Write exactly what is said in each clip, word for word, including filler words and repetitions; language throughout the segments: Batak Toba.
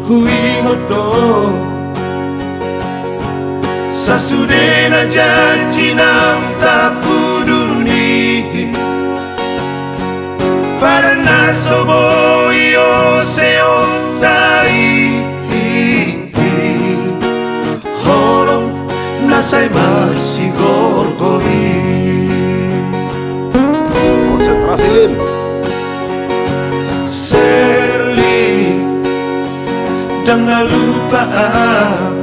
Huingot do sasudena janji naung tapudun i, padan na so boi oseonta i, holong na sai marsigorgor i. Konsentrasi, Lim. Serli, ndang na lupa au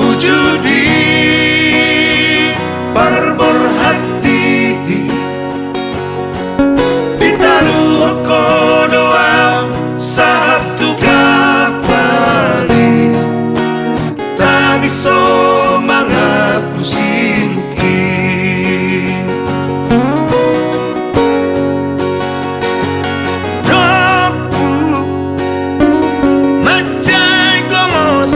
uju di parborhat i. Ditaruhon ho do au sahat tu kapal i. Tangis so mangapusi luki. Tongku, mansai gomos,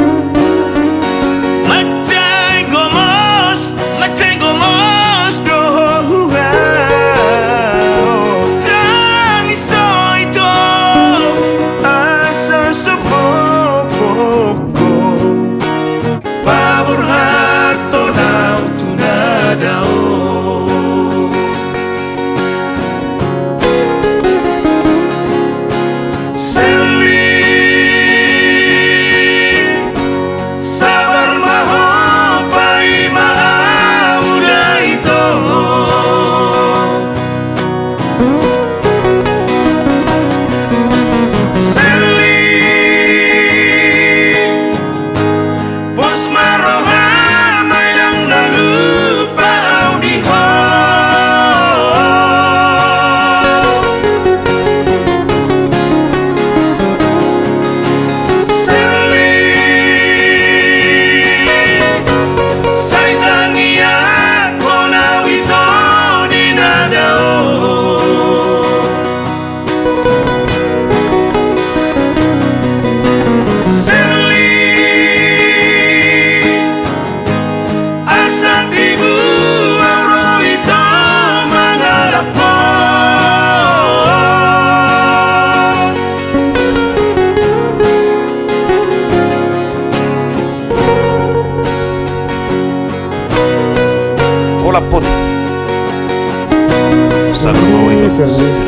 mansai gomos, mansai gomos do au. Tangis so ito asa so bobok ho, paborhathon au tu na dao. Serli, sabar ma ho, paima au da ito. Serli, pos ma roha, ma ndang na lupa au di ho. Serli, sai tangianghon au ito di na dao. Serli, asa tibu au ro ito mangalap ho. Holan poti. Sabar ma ho ito. Serli.